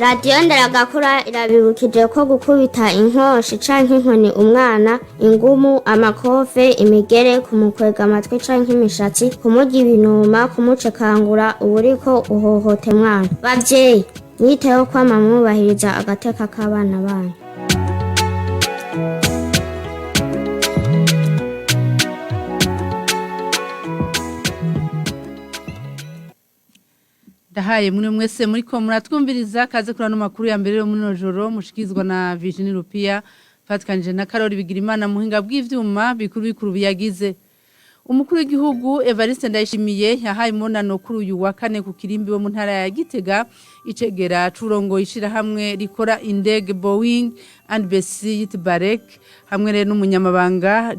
Radiyo Nderagakura irabibukije ko gukubita inkoshi canke inkoni umwana, ingumu, amakofe, imigere, kumukwega amatwi canke imishatsi, kumurya ibinuma, kumucekangura, uba uriko uhohote mwana. Bavyeyi, mwiteho kwama mwubahiriza agateka k'abana banyu. Ndahaye muri mwese muriko muratwumviriza kaze kuri ano makuru ya mbere yo muri no joro mushikizwa na Virginie Rupia fatikanije na Karori Bigirimana muhinga bw'ivyuma bikuru bikuru biyagize. Umukuru w'igihugu Evariste Ndayishimiye yahaye umunano kuri uyu wa kane ku kirimbi wo mu ntara ya Gitega icegera curongo ishirahamwe rikora indege Boeing and BC Barek hamwe rero n'umunyamabanga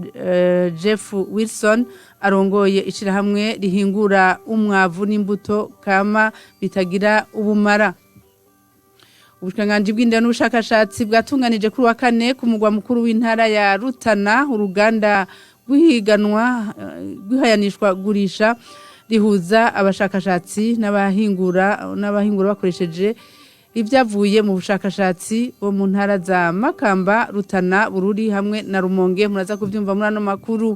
Jeff Wilson arongoye ishirahamwe rihingura umwavu n'imbuto kama bitagira ubumara. Ubushikiranganji bw'indero n'ubushakashatsi bwatunganije kuri wa kane ku mugwa mukuru w'intara ya Rutana uruganda rw'ihiganwa rw'ihayanishwa gurisha rihuza abashakashatsi n'abahingura bakoresheje ibyavuye mu bushakashatsi bo mu ntara za Makamba, Rutana, Bururi hamwe na Rumonge. Muraza kuvyumva muri ano makuru.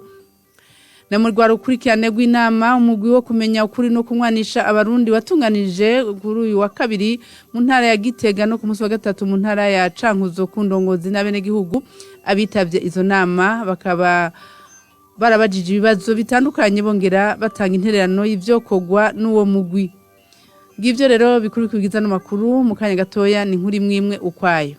Na mu rwaro ukurikirane rw'inama umugwi wo kumenya ukuri no kunywanisha abarundi watunganije kuri uyu wa kabiri mu ntara ya Gitega no ku munsi wa gatatu mu ntara ya Cankuzo ku ndongozi n'abenegihugu. Abitavye izo nama bakaba barabajije ibibazo bitandukanye bongera batanga intererano y'ivyokorwa n'uwo mugwi. Ngivyo rero bikuru bikwigiza no makuru mu kanya gatoya ni nkuri imwe ukwayo.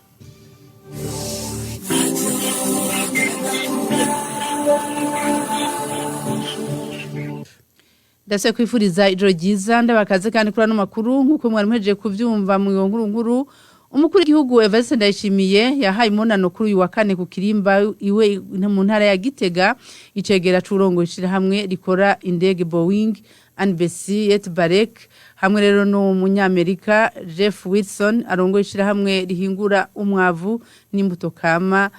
Ndase kwifuriza ijoro ryiza ndabakaze kandi kuri ano makuru nk'uko mwari muhejeje kuvyumva mu nkuru nkuru. Umukuru w'igihugu Evariste Ndayishimiye yahaye umunano kuri uyu wa kane ku kirimba iwe mu ntara ya Gitega icegera curongo ishirahamwe rikora indege Boeing NBC Barek hamwe rero n'umunyamerika Jeff Wilson arongoye ishirahamwe rihingura umwavu n'imbuto kama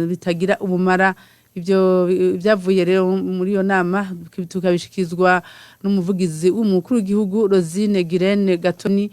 bitagira ubumara. Ibyo byavuye rero muri iyo nama tukabishikizwa n'umuvugizi w'umukuru w'igihugu Rosine Girene Gatoni.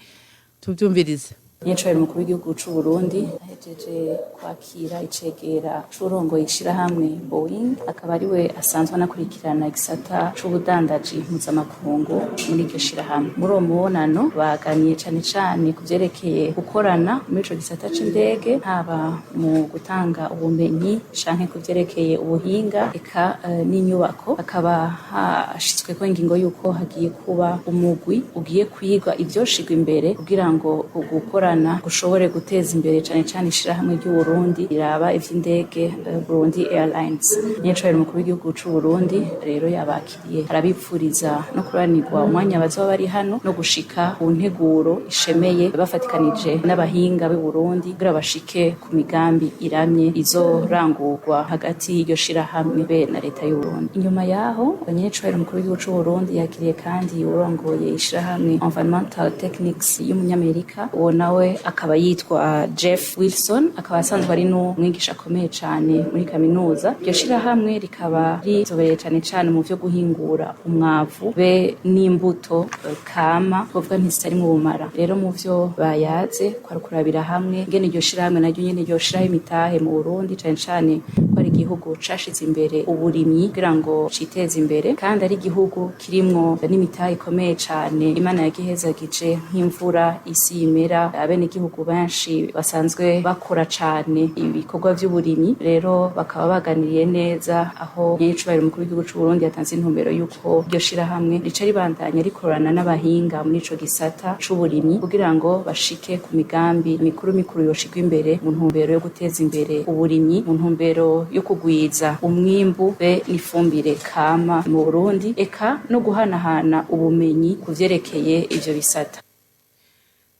Tuvyumvirize. Nyicaro mukuru w'igihugu c'u Burundi ahejeje kwakira icegera c'urongoye ishirahamwe Boeing, akaba ariwe asanzwe anakurikirana igisata c'ubudandaji mpuzamakungu muri iryo shirahamwe. Muri uwo mubonano baganiye cane cane ku vyerekeye gukorana muri ico gisata c'indege, haba mu gutanga ubumenyi canke ku vyerekeye ubuhinga eka n'inyubako. Hakaba hashitsweko ingingo y'uko hagiye kuba umugwi ugiye kwiga ivyoshirwa imbere kugira ngo gukorana gushobore guteza imbere cane cane ishirahamwe ry'u Burundi riraba ivy'indege, Burundi Airlines. Nyicaro mukuru w'igihugu c'u Burundi rero yabakiriye arabipfuriza no kuranirwa umwanya bazoba bari hano no gushika ku nteguro ishemeye bafatikanije n'abahinga b'u Burundi kugira bashike ku migambi iramye izorangurwa hagati y'iryo shirahamwe be na leta y'u Burundi. Inyuma yaho nyicaro mukuru w'igihugu c'u Burundi yakiriye kandi urongoye ishirahamwe Environmental Techniques y'umunyamerika, uwo nawe akaba yitwa Jeff Wilson, akaba asanzwe ari n'umwigisha akomeye cane muri kaminuza. Iryo shirahamwe rikaba rizobereye cane cane mu vyo guhingura umwavu be n'imbuto kama twovuga ntizitari mu bumara. Rero mu vyo bayaze kwari kurabira hamwe ingene iryo shirahamwe naryo nyene ryoshiraho imitahe mu Burundi, cane cane ko ari igihugu cashize imbere uburimyi kugira ngo citeze imbere, kandi ari igihugu kirimwo n'imitahe ikomeye cane Imana yagihezagije nk'imvura, isi imera, abenegihugu benshi basanzwe bakora cane ibikorwa vy'uburimyi. Rero bakaba baganiriye neza aho nyiricubahiro umukuru w'igihugu c'u Burundi yatanze intumbero y'uko iryo shirahamwe rica ribandanya rikorana n'abahinga muri ico gisata c'uburimyi kugira ngo bashike ku migambi mikuru mikuru yoshirwa imbere mu ntumbero yo guteza imbere uburimyi, mu ntumbero yo kugwiza umwimbu be n'ifumbire kama mu Burundi, eka no guhanahana ubumenyi ku vyerekeye ivyo bisata.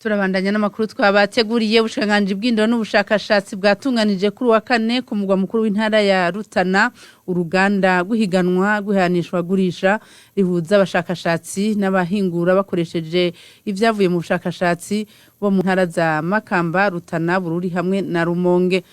Turabandanya n'amakuru twabateguriye. Ubushikiranganji bw'indero n'ubushakashatsi bwatunganije kuri wa kane ku mugwa mukuru w'intara ya Rutana uruganda rw'ihiganwa rw'ihanishwa gurisha rihuza abashakashatsi n'abahingura bakoresheje ibyavuye mu bushakashatsi bo mu ntara za Makamba, Rutana, Bururi hamwe na Rumonge.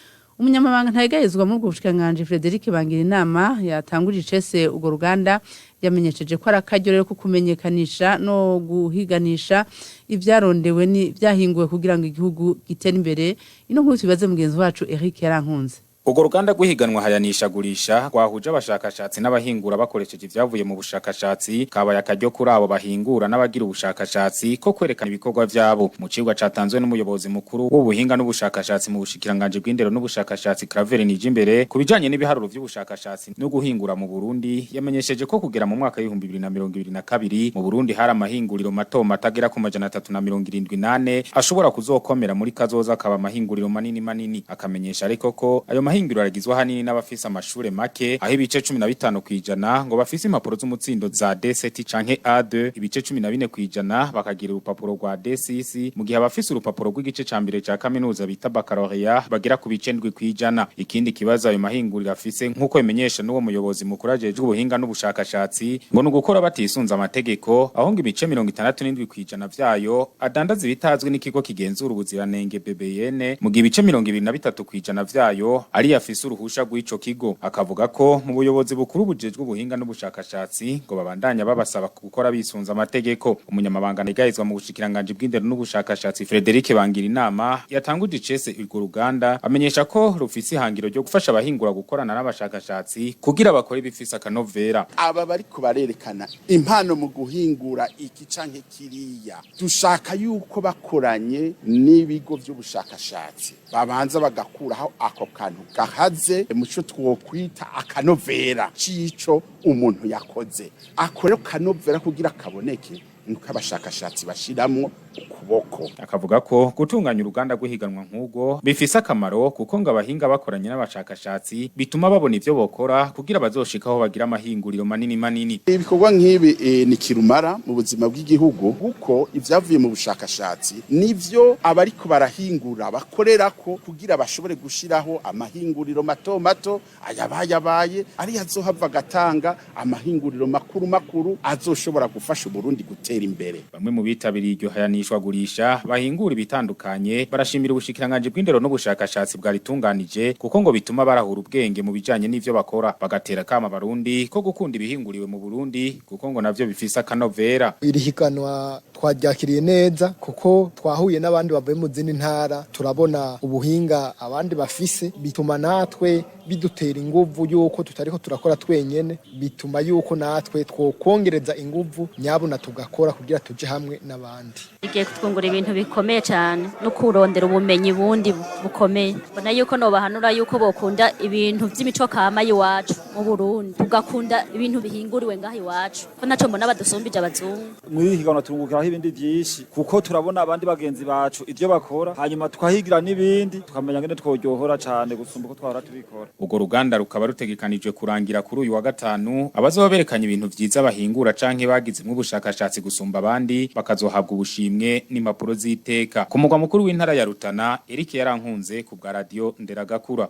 Umunyamabanga ntayegayezwa muri ubwo bushikiranganji Frederic Bangira inama yatangurije icese urwo ruganda yamenyesheje ko ari akaryo rero ko kumenyekanisha no guhiganisha ibyarondewe ni byahinguwe kugira ngo igihugu gitere imbere. Ino nkuru tubibaze mugenzi wacu Eric Yarankunze. Urwo ruganda rw'ihiganwa hayanishagurisha rwahuje abashakashatsi n'abahingura bakoresheje ivyavuye mu bushakashatsi kabaye akaryo kuri abo bahingura n'abagira ubushakashatsi ko kwerekana ibikorwa vyabo. Mu cigwa catanzwe n'umuyobozi mukuru w'ubuhinga n'ubushakashatsi mu bushikiranganji bw'indero n'ubushakashatsi Claver Nijimbere ku bijanye n'ibiharuro vy'ubushakashatsi no guhingura mu Burundi, yamenyesheje ko kugera mu mwaka w'ibihumbi bibiri na mirongo ibiri na kabiri mu Burundi hari amahinguriro mato mato agera ku 374 ashobora kuzokomera muri kazoza akaba amahinguriro manini manini. Akamenyesha ariko ko ayo mahinguriro aragizwe ahanini n'abafise amashure make, aho ibice 15 kwijana ngo bafise impapuro z'umutsindo za D7 canke A2, ibice 14 kwijana bakagira urupapuro rwa D6, mu gihe abafise urupapuro rw'igice ca mbere ca kaminuza bita baccalaureat bagera ku bice 7 kwijana. Ikindi kibazo ayo mahinguriro afise, nk'uko bimenyesha n'uwo muyobozi mukuru ajejwe ubuhinga n'ubushakashatsi, ngo ni ugukora batisunze amategeko, aho ngo ibice 67 kwijana vyayo adandaza ibitazwi n'ikigo kigenzura ubuziranenge BBN, mu gihe ibice 23 kwijana vyayo ari afise uruhusha rw'ico kigo. Akavuga ko mu buyobozi bukuru bujejwe ubuhinga n'ubushakashatsi ngo babandanya babasaba gukora bisunze amategeko. Umunyamabanga ntegayizwa mu bushikiranganji bw'indero n'ubushakashatsi Frederic Bangira inama yatanguje icese urwo ruganda amenyesha ko rufise ihangiro ryo gufasha abahingura gukorana n'abashakashatsi kugira bakore ibifise akanovera. Aba bariko barerekana impano mu guhingura iki canke kiriya, dushaka yuko bakoranye n'ibigo vy'ubushakashatsi babanza bagakuraho ako kantu gahaze muco twokwita akanovera c'ico umuntu yakoze. Ako rero kanovera kugira kaboneke nuko abashakashatsi bashiramwo ukuboko. Akavuga ko gutunganya uruganda rw'ihiganwa nk'ubwo bifise akamaro, kuko ngo abahinga bakoranye n'abashakashatsi bituma babona ivyo bokora kugira bazoshikaho bagira amahinguriro manini manini. Ibikorwa nk'ibi ni kirumara mu buzima bw'igihugu, kuko ivyavuye mu bushakashatsi nivyo abariko barahingura bakorerako kugira bashobore gushiraho amahinguriro mato mato ayabayabaye ari azohava agatanga amahinguriro makuru makuru azoshobora gufasha Uburundi gutera imbere. Bamwe mu bitabiriye iryo hayanishwagurisha bahingura ibitandukanye barashimira ubushikiranganji bw'indero n'ubushakashatsi bwaritunganije, kuko ngo bituma barahura ubwenge mu bijanye n'ivyo bakora, bagatera kama Barundi ko gukunda ibihinguriwe mu Burundi, kuko ngo navyo bifise akanovera. Iri higanwa twaryakiriye neza, kuko twahuye n'abandi bavuye mu zindi ntara, turabona ubuhinga abandi bafise, bituma natwe bidutera inguvu yuko tutariko turakora twenyene, bituma yuko natwe twokongereza inguvu nyabuna tugakora kugira tuje hamwe n'abandi. Igiye kutwungura ibintu bikomeye cyane no kurondera ubumenyi bundi bukomeye. Mbona yuko nobahanura yuko bokunda ibintu vy'imico kama y'iwacu mu Burundi, tugakunda ibintu bihinguriwe ngaha iwacu, ko naco mbona badusumbije abazungu. Muri higanwa turungukiraho ibindi vyinshi, kuko turabona abandi bagenzi bacu ivyo bakora, hanyuma tukahigira n'ibindi, tukamenya ngene tworyohora cane gusumba uko twahora tubikora. Urwo ruganda rukaba rutegekanijwe kurangira kuri uyu wa gatanu. Abazoba berekanye ibintu vyiza bahingura canke bagizemwo ubushakashatsi gusumba abandi bakazohabwa ubushimwe n'impapuro z'iteka. Ku mugwa mukuru w'intara ya Rutana, Eric Yarankunze ku bwa radio Nderagakura.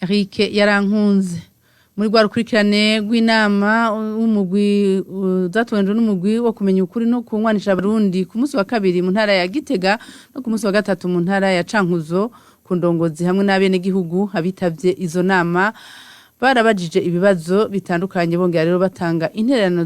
Eric Yarankunze. Muri rwa rukurikirane rw'inama w'umugwi zatonze n'umugwi wo kumenya ukuri no kunywanisha Abarundi, ku munsi wa kabiri mu ntara ya Gitega no ku munsi wa gatatu mu ntara ya Cankuzo, ku ndongozi hamwe n'abenegihugu, abitavye izo nama barabajije ibibazo bitandukanye, bongera rero batanga intererano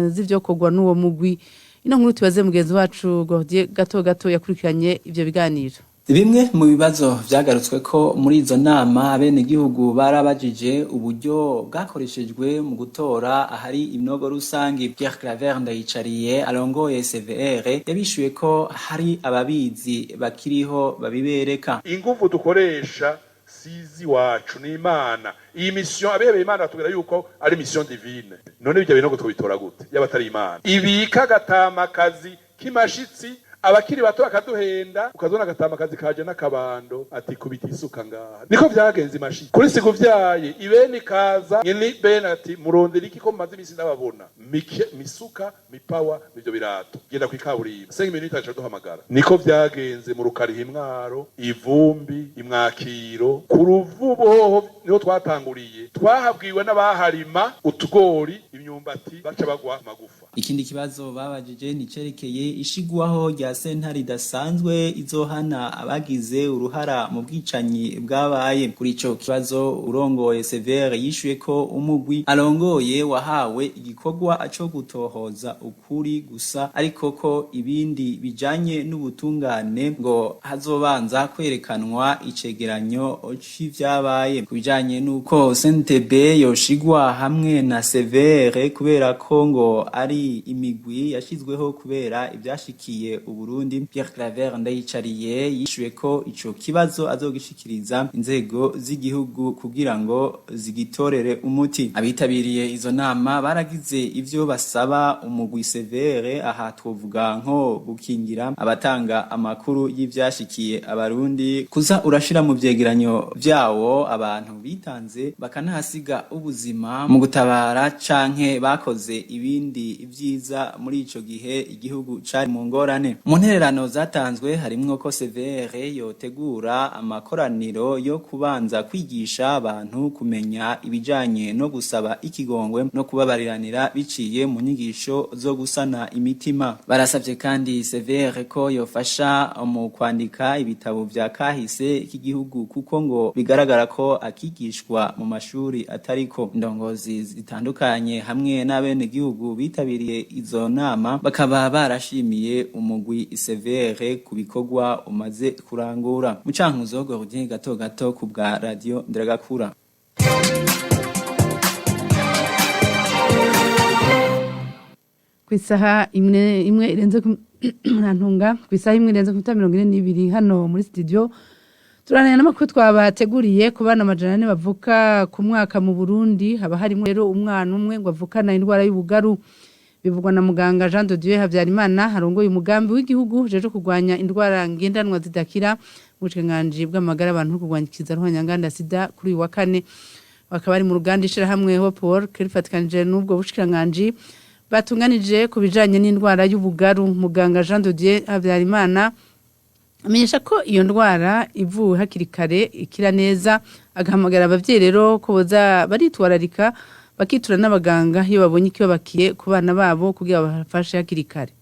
z'ivyokorwa n'uwo mugwi. Ino nkuru tubaze mugenzi wacu Gordier Gato Gato yakurikiranye ivyo biganiro. Bimwe mu bibazo vyagarutswe ko muri izo nama, abenegihugu barabajije uburyo bwakoreshejwe mu gutora ahari ibinogo rusangi. Pierre Claver Ndayicariye arongoye CVR yabishuye ko hari ababizi bakiriho babibereka. Inguvu dukoresha sizi wacu ni Imana. Iyi mission, abebeye Imana batubwira yuko ari mission divine. None ibyo binogo tubitora gute yaba atari Imana ibika agatamakazi k'imashitsi? Abakiri bato bakaduhenda, ukazona agatamakazi kaje n'akabando ati kubita isuka ngaha. Niko vyagenze imashitsi kuri Sikuvyaye. Ibeni kaza nyene bene ati murondera iki ko mumaze imisi ndababona mike misuka mipawa nivyo birato genda kwikaburimbo 5 minutes aca duhamagara. Niko vyagenze mu Rukariha, Imwaro, Ivumbi, Imwakiro, ku Ruvubu hoho niho twatanguriye. Twahabwiwe n'abaharima utugori, imyumbati, baca bagwa magufa. Ikindi kibazo babajije ni cerekeye ishigwaho rya sentare idasanzwe izohana abagize uruhara mu bwicanyi bwabaye. Kuri ico kibazo urongoye Severe yishuye ko umugwi arongoye wahawe igikorwa co gutohoza ukuri gusa, ariko ko ibindi bijanye n'ubutungane ngo hazobanza kwerekanwa icegeranyo c'ivyabaye. Ku bijanye n'uko SNTB yoshigwa hamwe na Severe kubera ko ngo ari imigwi yashizweho kubera ivyashikiye Uburundi, Pierre Claver Ndayicariye yishuye ko ico kibazo azogishikiriza inzego z'igihugu kugira ngo zigitorere umuti. Abitabiriye izo nama baragize ivyo basaba umugwi Severe, aha twovuga nko gukingira abatanga amakuru y'ivyashikiye Abarundi, kuza urashira mu vyegeranyo vyawo abantu bitanze bakanahasiga ubuzima mu gutabara canke bakoze ibindi vyiza muri ico gihe igihugu cari mu ngorane. Mu ntererano zatanzwe harimwo ko Severe yotegura amakoraniro yo kubanza kwigisha abantu kumenya ibijanye no gusaba ikigongwe no kubabariranira biciye mu nyigisho zo gusana imitima. Barasavye kandi Severe ko yofasha mu kwandika ibitabo vya kahise k'igihugu kuko ngo bigaragara ko akigishwa mu mashuri atariko. Indongozi zitandukanye hamwe n'abenegihugu bitabiriye izo nama bakaba barashimiye umugwi Severe ku bikorwa umaze kurangura. Mu Cankuzo, Gordien Gato Gato ku bwa Radio Nderagakura. Ku isaha imwe irenze murantunga, ku isaha 1 irenze ku minota 42 hano muri studio, turananya n'amakuru twabateguriye. Ku bana 400 bavuka ku mwaka mu Burundi, haba harimo rero umwana umwe ngo avukana indwara y'ubugaru. Bivugwa na muganga Jean de Dieu Habyarimana, harongoye umugambi w'igihugu jeje kurwanya indwara ngendanwa zidakira mu bushikiranganji bw'amagara abantu no kurwanya ikiza ruhonyanganda sida. Kuri uyu wa kane bakaba bari mu ruganda ishirahamwe Hope Work rifatikanije n'ubwo bushikiranganji batunganije ku bijanye n'indwara y'ubugaru. Muganga Jean de Dieu Habyarimana amenyesha ko iyo ndwara ivuwe hakiri kare ikira neza, agahamagara abavyeyi rero ko boza baritwararika, bakitura n'abaganga iyo babonye ikibabakiye ku bana babo kugira babafashe hakiri kare.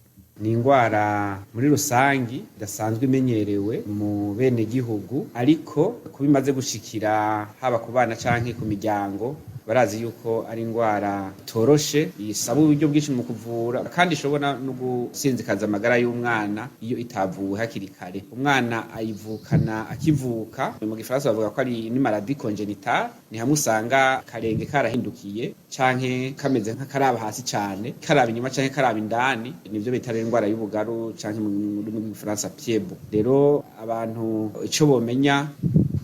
Ni indwara muri rusangi idasanzwe imenyerewe mu bene gihugu, ariko kuba imaze gushikira haba ku bana canke ku miryango, barazi yuko ari indwara itoroshe, isaba uburyo bwinshi mu kuvura, kandi ishobora no gusinzikaza amagara y'umwana iyo itavuwe hakiri kare. Umwana ayivukana akivuka, mu gifaransa bavuga ko ari ni maladie congénitale. Ni hamwe usanga karenge karahindukiye canke kameze nk'akaraba hasi cane, karaba inyuma canke karaba indani, nivyo bita rero indwara y'ubugaru canke mu rurimi rw'igifaransa pied-bot. Rero abantu ico bomenya,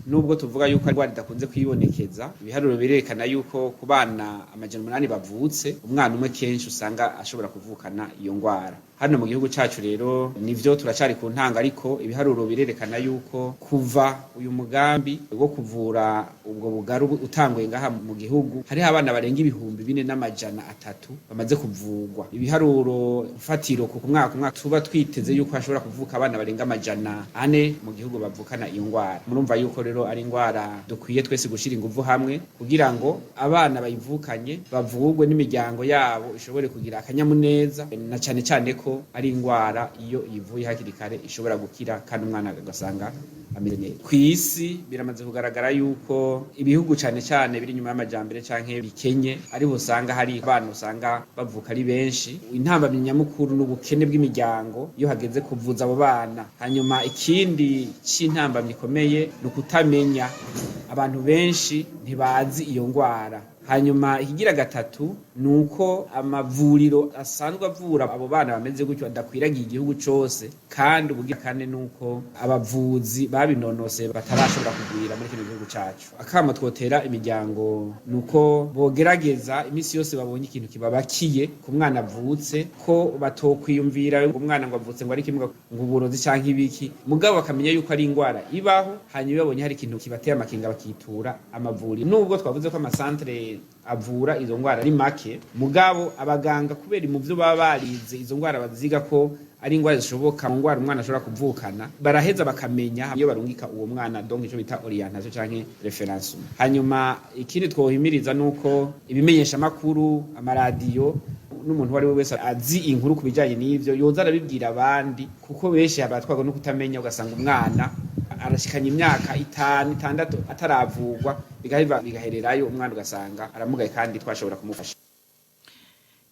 nubwo tuvuga yuko ari indwara idakunze kwibonekeza, ibiharuro birerekana yuko ku bana 800 bavutse, umwana umwe kenshi usanga ashobora kuvukana iyo ndwara. Hano mu gihugu cacu rero nivyo turacari ku ntango, ariko ibiharuro birerekana yuko kuva uyu mugambi wo kuvura ubwo bugaru utanguye ngaha mu gihugu, hariho abana barenga 4300 bamaze kuvurwa. Ibiharuro mfatiro ku mwaka umwaka, tuba twiteze yuko hashobora kuvuka abana barenga 400 mu gihugu bavukana iyo ndwara. Murumva yuko rero ari indwara dukwiye twese gushira inguvu hamwe kugira ngo abana bayivukanye bavurwe n'imiryango yabo ishobore kugira akanyamuneza, na cane cane ko ari indwara iyo ivuye hakiri kare ishobora gukira kandi umwana agasanga ameze neza. Ku isi biramaze kugaragara yuko ibihugu cane cane biri inyuma y'amajambere canke bikenye ariho usanga hari abana usanga bavuka ari benshi. Intambamyi nyamukuru n'ubukene bw'imiryango iyo hageze kuvuza abo bana. Hanyuma ikindi c'intambamyi ikomeye ni ukutamenya, abantu benshi ntibazi iyo ndwara. Hanyuma ikigira gatatu ni uko amavuriro asanzwe avura abo bana bameze gutyo adakwiragiye igihugu cose, kandi ubugira kane ni uko abavuzi babinonose batarashobora kugwira muri kino gihugu cacu. Akamo twotera imiryango ni uko bogerageza iminsi yose babonye ikintu kibabakiye ku mwana avutse, ko batokwiyumvira ngo umwana ngo avutse ngo ari kimwe ngo uburozi canke ibiki, mugabo bakamenya yuko ari indwara ibaho. Hanyuma iyo babonye hari ikintu kibateye amakenga, bakitura amavuriro. Nubwo twavuze ko amasantere avura izo ndwara ari make, mugabo abaganga kubera mu byo baba barize izo ndwara baziga ko ari indwara zishoboka, mu ndwara umwana ashobora kuvukana, baraheza bakamenya iyo barungika uwo mwana, donc ico bita orientation canke référence. Hanyuma ikindi twohimiriza nuko ibimenyesha makuru, amaradiyo n'umuntu uwo ari we wese azi inkuru ku bijanye n'ivyo yoza arabibwira abandi, kuko benshi abatwarwa no kutamenya, ugasanga umwana arashikanye imyaka 5, 6 ataravugwa, bigaheva bigahererayo, umwana ugasanga aramugaye kandi twashobora kumufasha.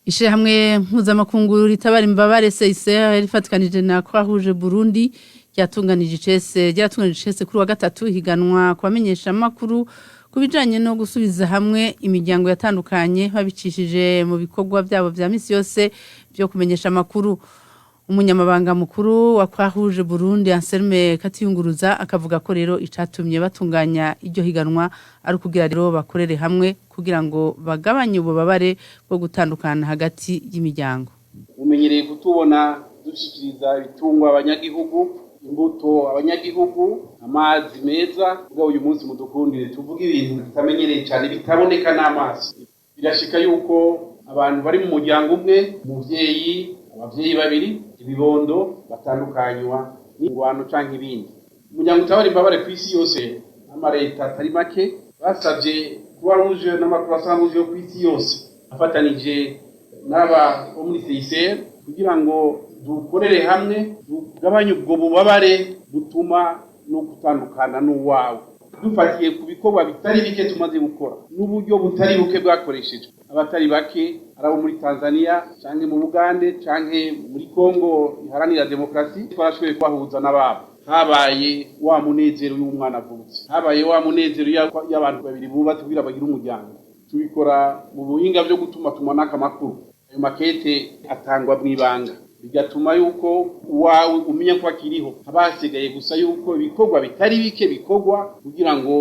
Ishirahamwe mpuzamakungu ritabara imbabare CICR rifatikanije na Croix-Rouge Burundi ryatunganije icese kuri wa gatatu higanwa kubamenyesha amakuru ku bijanye no gusubiza hamwe imiryango yatandukanye babicishije mu bikorwa byabo vya misi yose byo kumenyesha amakuru. Umunyamabanga mukuru wa Croix-Rouge Burundi, Anselme Katiyunguruza, akavuga ko rero icatumye batunganya iryo higanwa ari ukugira rero bakorere hamwe kugira ngo bagabanye ububabare bwo gutandukana hagati y'imiryango. Umenyereye kutubona dushikiriza ibitungwa abanyagihugu, imbuto abanyagihugu, amazi meza. Mugabo uyu munsi mudukundire tuvuge ibintu tutamenyereye cyane, bitaboneka n'amaso. Birashika yuko abantu bari mu muryango umwe, umuvyeyi, abavyeyi babiri, ibibondo, batandukanywa n'ingwano canke ibindi. Umuryango utabara imbabare ku isi yose n'amareta atari make basavye Croix Rouge n'ama Croissant Rouge yo ku isi yose afatanije n'aba bo muri CICR kugira ngo dukorere hamwe, tugabanye ubwo bubabare butuma no gutandukana n'uwawe. Dufatiye ku bikorwa bitari bike tumaze gukora n'uburyo butari buke bwakoreshejwe, abatari bake, ari abo muri Tanzania canke mu Bugande canke muri Kongo iharanira demokarasi, twarashoboye kubahuza n'ababo. Habaye wa munezero y'umwana avutse, habaye wa munezero y'abantu babiri bubatse kugira bagire umuryango. Tubikora mu buhinga byo gutuma tumanaka amakuru. Ayo makete atangwa mw'ibanga, bigatuma yuko uwawe umenya ko akiriho. Haba hasigaye gusa yuko ibikorwa bitari bike bikorwa kugira ngo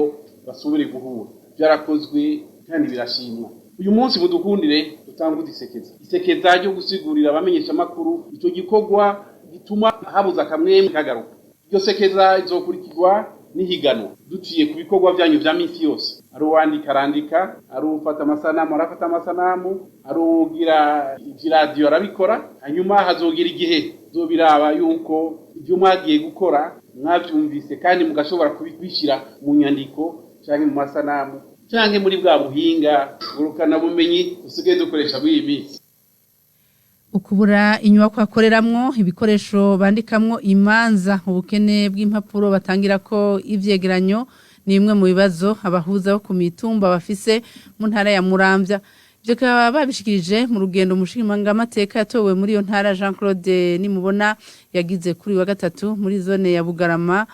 basubire guhura. Byarakozwe kandi birashimwa. Uyu munsi mudukundire dutanguze isekeza, isekeza ryo gusigurira abamenyeshamakuru icyo gikorwa gituma habuze akamwemwe kagaruka. Iryo sekeza izokurikirwa n'ihiganwa duciye ku bikorwa byanyu vya minsi yose. Ari uwandika arandika, ari ufata amasanamu arafata amasanamu, ari ugira ivy'iradiyo arabikora. Hanyuma hazogira igihe zobiraba yuko ibyo mwagiye gukora mwavyumvise kandi mugashobora kubishyira mu nyandiko canke mu masanamu canke muri bwa buhinga ngurukanabumenyi dusigaye dukoresha muri iyi minsi. Ukubura inyubako akoreramwo, ibikoresho bandikamwo imanza, ubukene bw'impapuro batangira ko ivyegeranyo ni bimwe mu bibazo abahuza bo ku mitumba bafise mu ntara ya Muramvya. Ivyo bikaba babishikirije mu rugendo umushingamateka yatowe muri iyo ntara, Jean Claude Nimubona, yagize kuri wa gatatu muri zone ya Bugarama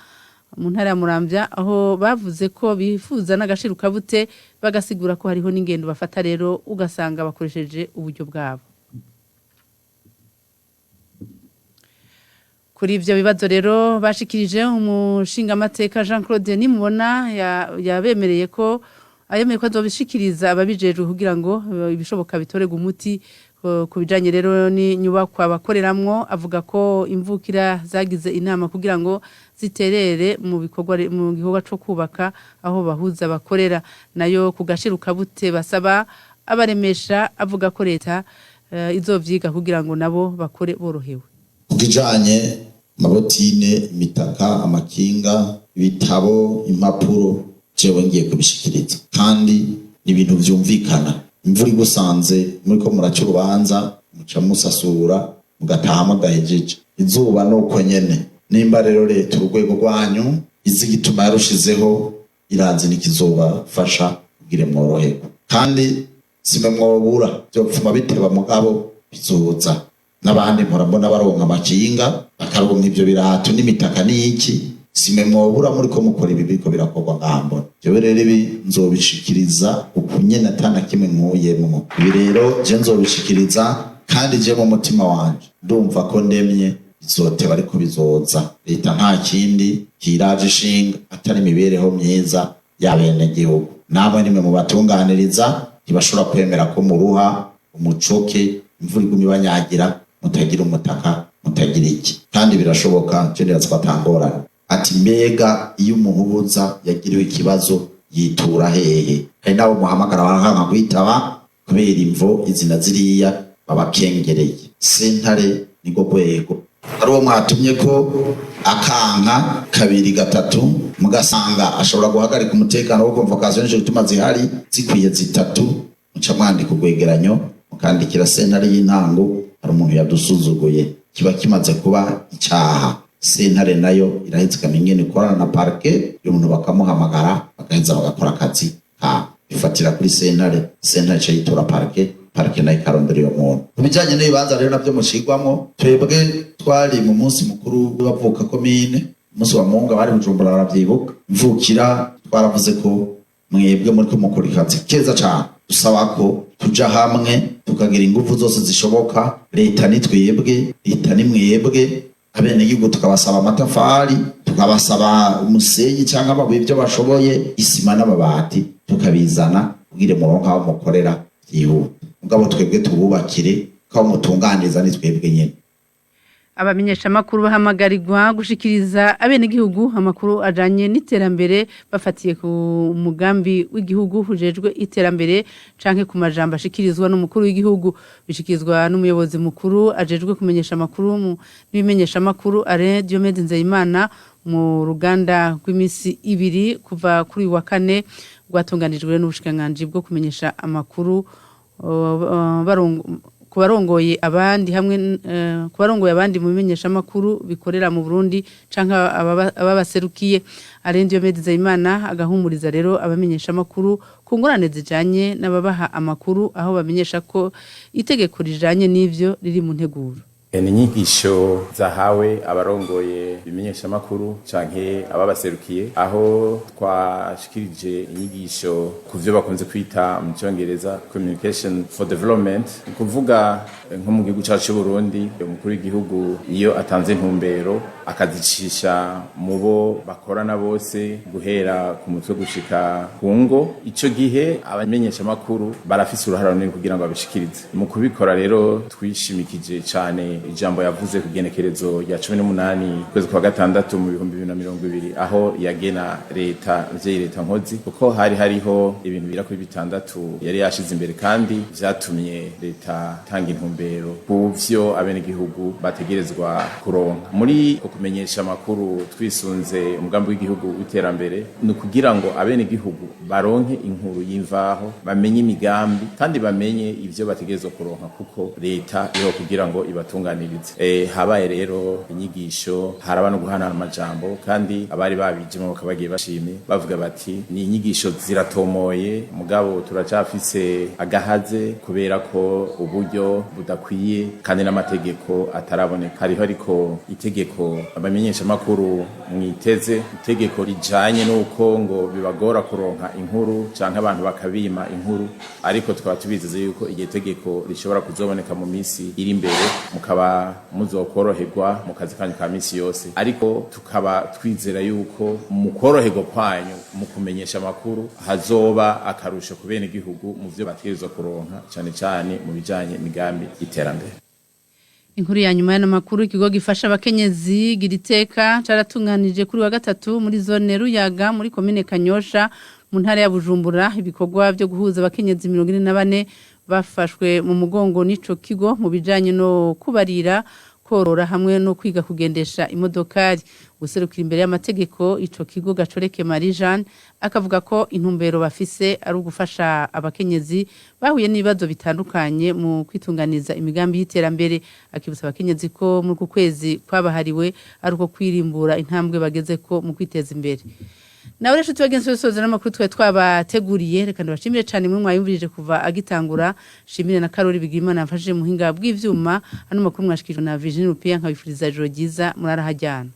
mu ntara ya Muramvya, aho bavuze ko bifuza n'agashirukabute, bagasigura ko hariho n'ingendo bafata rero ugasanga bakoresheje uburyo bwabo. Kuri ivyo bibazo rero bashikirije, umushingamateka Jean Claude Nimubona yabemereye ko ayemeye ko azobishikiriza ababijejwe kugira ngo ibishoboka bitorerwe umuti. Ku bijanye rero n'inyubakwa bakoreramwo, avuga ko imvukira zagize inama kugira ngo ziterere mu bikorwa, mu gikorwa co kubaka aho bahuza bakorera. Nayo ku gashirukabute basaba abaremesha, avuga ko leta izovyiga kugira ngo nabo bakore borohewe. Ku kijanye amabotine, imitaka, amakinga, ibitabo, impapuro, jewe ngiye kubishikiriza kandi ni ibintu vyumvikana. Imvura igusanze muriko muraca urubanza, muca musasura mugataha mudahejeje. Izuba nuko nyene. Nimba rero leta urwego rwanyu izi igituma yarushizeho, irazi n'ikizobafasha kugira mworoherwe. Kandi simwe mwobura, vyopfuma biteba mugabo bizoza. N'abandi mpora mbona baronka amakinga, bakaronka ivyo birato n'imitaka n'iki. Simwe mwobura muriko mukora ibi biriko birakorwa ngaha mbona. Jewe rero ibi nzobishikiriza uku nyene, ata na kimwe nkuyemwo. Ibi rero je nzobishikiriza kandi je mu mutima wanje ndumva ko ndemye bizoteba ariko bizoza. Leta nta kindi kiraje ishinga atari imibereho myiza y'abenegihugu. Namwe nimwe mubatunganiriza, ntibashobora kwemera ko muruha umucoke, imvura iguma ibanyagira, mutagira umutaka, mutagira iki. Kandi birashoboka, je nibaza ko atangorane. Ati mbega iyo umuhuza yagiriwe ikibazo yitura hehe? Hari n'abo muhamagara baranka kwitaba kubera imvo izi na ziriya, babakengereye. Sentare nirwo rwego. Ari uwo mwatumye ko akanka kabiri gatatu, mugasanga ashobora guhagarika umutekano wo convocation, nico gituma zihari zikwiye zitatu, muca mwandika urwegeranyo. Mukandikira sentare y'intango, hari umuntu yadusuzuguye, kiba kimaze kuba icaha. Sentare nayo iraheza ikamenya ingene ikorana na parquet, uyo muntu bakamuhamagara, bagaheza bagakora akazi kabo. Bifatira kuri sentare, sentare ica yitura parquet, parquet nayo ikarondera uyo muntu. Ku bijanye n'ibibanza rero navyo mushigwamwo, twebwe twari mu munsi mukuru w'abavuka komine, umunsi wa Munga, bari Bujumbura baravyibuka, mvukira twaravuze ko mwebwe muriko mukora akazi keza cane. Dusaba ko tuja hamwe tukagira inguvu zose zishoboka. Leta ni twebwe, leta ni mwebwe. Abenegihugu tukabasaba amatafari, tukabasaba umusenyi cyangwa amabuye, ibyo bashoboye, isima n'amabati tukabizana kugira muronke aho mukorera byihuta. Mugabo twebwe tububakire, ko mutunganiriza ni twebwe nyene. Abamenyeshamakuru bahamagarirwa gushikiriza abenegihugu amakuru ajanye n'iterambere bafatiye ku mugambi w'igihugu hujejwe iterambere canke ku majambo ashikirizwa n'umukuru w'igihugu. Bishikirizwa n'umuyobozi mukuru ajejwe kumenyesha amakuru n'ibimenyeshamakuru, Alain Diomede Nzeyimana, mu ruganda rw'imisi 2 kuva kuri wa kane rwatunganijwe n'ubushikiranganji bwo kumenyesha amakuru kubarongoye abandi hamwe kubarongoye abandi mu bimenyesha makuru bikorera mu Burundi canke ababaserukiye. Alain Diomede Nzeyimana agahumuriza rero abamenyesha makuru ku ngorane zijanye n'ababaha amakuru, aho bamenyesha ko itegeko rijanye n'ivyo riri mu nteguro. Ni inyigisho zahawe abarongoye ibimenyeshamakuru canke ababaserukiye, aho twashikirije inyigisho ku vyo bakunze kwita mu Congereza communication for development. Ni kuvuga nko mu gihugu cacu c'Uburundi, umukuru w'igihugu iyo atanze intumbero akazicisha mu bo bakorana bose, guhera ku mutwe gushika ku ngo, ico gihe abamenyeshamakuru barafise uruhara runini kugira ngo babishikirize. Mu kubikora rero twishimikije cane ijambo yavuze ku genekerezo rya 18 kwezi kwa gatandatu mu 2020, aho yagena leta mvyeyi, leta nkozi, kuko hari hariho ibintu bira kuri bitandatu yari yashize imbere kandi vyatumye leta tanga intumbero ku vyo abenegihugu bategerezwa kuronka. Muri kumenyesha amakuru twisunze umugambi w'igihugu w'iterambere, ni ukugira ngo abenegihugu baronke inkuru y'imvaho, bamenye imigambi kandi bamenye ivyo bategerezwa kuronka, kuko leta iriho kugira ngo ibatunganirize. Habaye rero inyigisho, haraba no guhanahana amajambo, kandi abari babijemo bakaba bagiye bashimye, bavuga bati ni inyigisho ziratomoye, mugabo turacafise agahaze kubera ko uburyo budakwiye kandi n'amategeko ataraboneka. Hariho ariko itegeko abamenyesha makuru mwiteze, itegeko rijanye n'uko ngo bibagora kuronka inkuru canke abantu bakabima inkuru, ariko tukaba tubizeze yuko iryo tegeko rishobora kuzoboneka mu misi iri imbere, mukaba muzokoroherwa mu kazi kanyu ka misi yose. Ariko tukaba twizera yuko mu koroherwa kwanyu mu kumenyesha amakuru hazoba akarusho ku bene gihugu mu vyo bategerezwa kuronka, cane cane mu bijanye imigambi y'iterambere. Inkuru ya nyuma y'ano makuru: ikigo gifasha abakenyezi Giriteka caratunganije kuri wa gatatu muri zone Ruyaga muri komine Kanyosha mu ntara ya Bujumbura ibikorwa byo guhuza abakenyezi 44 bafashwe mu mugongo n'ico kigo mu bijanye no kubarira, korora hamwe no kwiga kugendesha imodokari. Guserukira imbere y'amategeko ico kigo, Gacoreke Marie Jeanne, akavuga ko intumbero bafise ari ugufasha abakenyezi bahuye n'ibibazo bitandukanye mu kwitunganiza imigambi y'iterambere. Akibutsa abakenyezi ko muri uku kwezi kwabahariwe ari uko kwirimbura intambwe bageze ko mu kwiteza imbere. Nawe rero tubagenzi soza n'amakuru twe twabateguriye, reka ndabashimire cyane mwe mwayumvirije kuva agitangura. Shimire na Karori Bigimana yafashije muhinga bw'ivyuma. Hano makuru mwashikijwe na Virginie Rupia, nkabifuriza ijoro ryiza, murarahajyana.